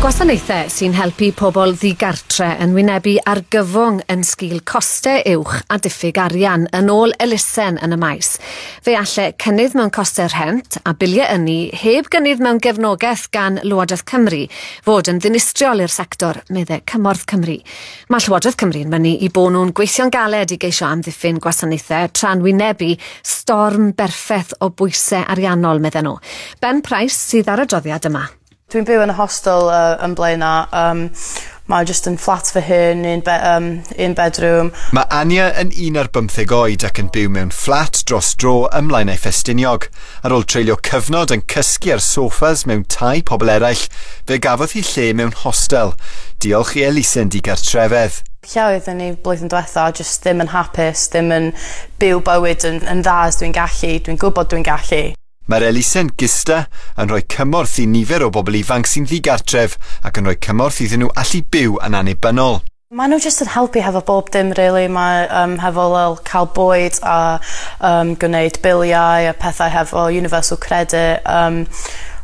Gwasanaethau sy'n helpu pobl ddigartre yn wynebu argyfwng yn sgil costau uwch a diffyg arian yn ôl elusen yn y maes. Fe alle cynnydd mewn costau rhent a biliau ynni heb gynnydd mewn gefnogaeth gan Lywodraeth Cymru fod yn ddinistriol i'r sector, meddai Cymorth Cymru. Mae Llywodraeth Cymru'n mynnu i bod nhw'n gweithio'n galed i geisio amddiffyn gwasanaethau tra'n wynebu storm berffaith o bwysau ariannol, medden nhw. Ben Price sydd ar y droddiad yma. Dwi'n byw yn y hostel yn Blaenau. Mae jyst yn fflat fy hun, un bedroom. Mae Anya yn 11 oed ac yn byw mewn fflat dros dro ym Mlaenau Ffestiniog. Ar ôl treulio cyfnod yn cysgu ar soffas mewn tai pobl eraill, fe gafodd hi lle mewn hostel. Diolch i elusen digartrefedd. Lle oeddwn ni blwyddyn diwetha, jyst ddim yn hapus, ddim yn byw bywyd yn dda as dwi'n gallu, dwi'n gwybod dwi'n gallu. Mae'r elusen Gisda yn rhoi cymorth i nifer o bobl ifanc sy'n ddigartref ac yn rhoi cymorth iddyn nhw allu byw yn annibynnol. Maen nhw jyst yn helpu hefo bob dim, really. Mae hefo fel cael bwyd a gwneud biliau a pethau hefo Universal Credit.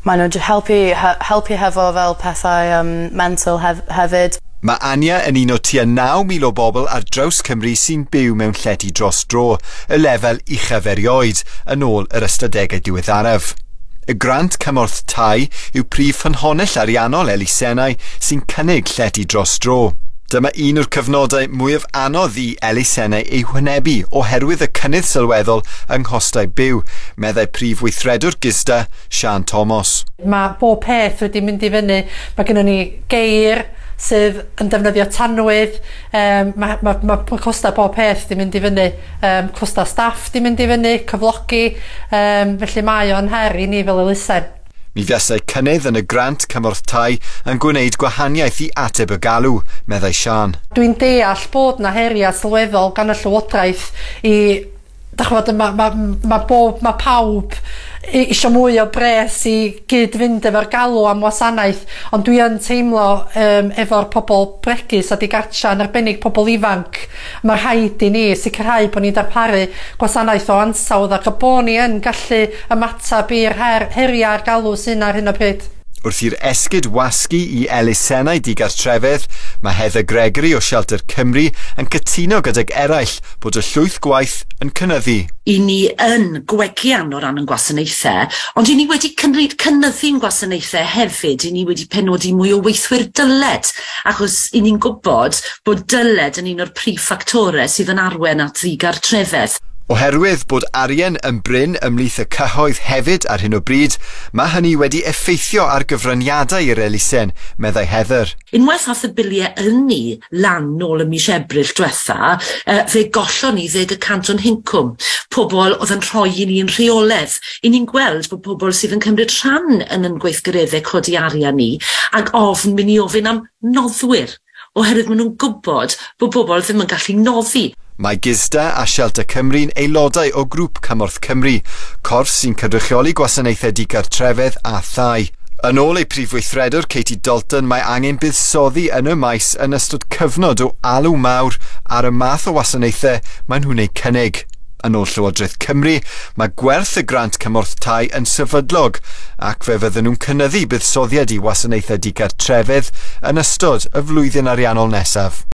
Maen nhw'n helpu hefo fel pethau mental hefyd. Mae Anya yn un o tua 9,000 o bobl ar draws Cymru sy'n byw mewn llety dros dro, y lefel uchaf erioed, yn ôl yr ystadegau diweddaraf. Y grant cymorth tai yw prif ffynhonnell ariannol elusennau sy'n cynnig llety dros dro. Dyma un o'r cyfnodau mwyaf anodd i elusennau eu hwynebu oherwydd y cynnydd sylweddol yng nghostau byw, meddai prif weithredwr Gisda, Sian Thomas. Mae bob peth wedi mynd i fyny. Mae gennym ni geir sydd yn defnyddio tanwydd, mae costau bob peth di mynd i fyny, costau staff di mynd i fyny, cyflogi, felly mae o'n her i ni fel elusen. Mi fuasai cynnydd yn y grant cymorth tai yn gwneud gwahaniaeth i ateb y galw, meddai Sian. Dwi'n deall bod na heriau sylweddol gan y Llywodraeth i mae pawb isio mwy o bres i gyd fynd efo'r galw am wasanaeth, ond dwi yn teimlo efo'r pobl bregus a digartra, yn arbennig pobl ifanc, mae rhaid i ni sicrhau bod ni'n darparu gwasanaeth o ansawdd ac bod ni yn gallu ymateb i'r heriau a'r galw sy'n ar hyn o bryd. Wrth i'r esgid wasgu i elusennau digartrefedd, mae Heather Gregory o Shelter Cymru yn cytuno gydag eraill bod y llwyth gwaith yn cynyddu. I ni yn gwegian o ran yn gwasanaethau, ond i ni wedi cynyddu'n gwasanaethau hefyd. I ni wedi penodi mwy o weithwyr dyled, achos i ni'n gwybod bod dyled yn un o'r prif ffactorau sydd yn arwain at ddigartrefedd. Oherwydd bod arian yn brin ymhlith y cyhoedd hefyd ar hyn o bryd, mae hynny wedi effeithio ar gyfraniadau i'r elusen, meddai Heather. Unwaith ath y biliau ynni lan nôl ym mis Ebrill diwetha, fe gollon ni 10% o'n hincwm. Pobl oedd yn rhoi i ni'n rheoledd. I ni'n gweld bod pobl sydd yn cymryd rhan yn yn gweithgareddau codi arian ni ac ofn mynd i ofyn am noddwyr, oherwydd maen nhw'n gwybod bod pobl ddim yn gallu noddi. Mae Gisda a Shelter Cymru'n aelodau o Grŵp Cymorth Cymru, corff sy'n cynrychioli gwasanaethau digartrefedd a thai. Yn ôl ei prif weithredwr Katie Dalton, mae angen buddsoddi yn y maes yn ystod cyfnod o alw mawr ar y math o wasanaethau maen nhw'n eu cynnig. Yn ôl Llywodraeth Cymru, mae gwerth y grant cymorth tai yn sefydlog ac fe fydden nhw'n cynyddu buddsoddiad i wasanaethau digartrefedd yn ystod y flwyddyn ariannol nesaf.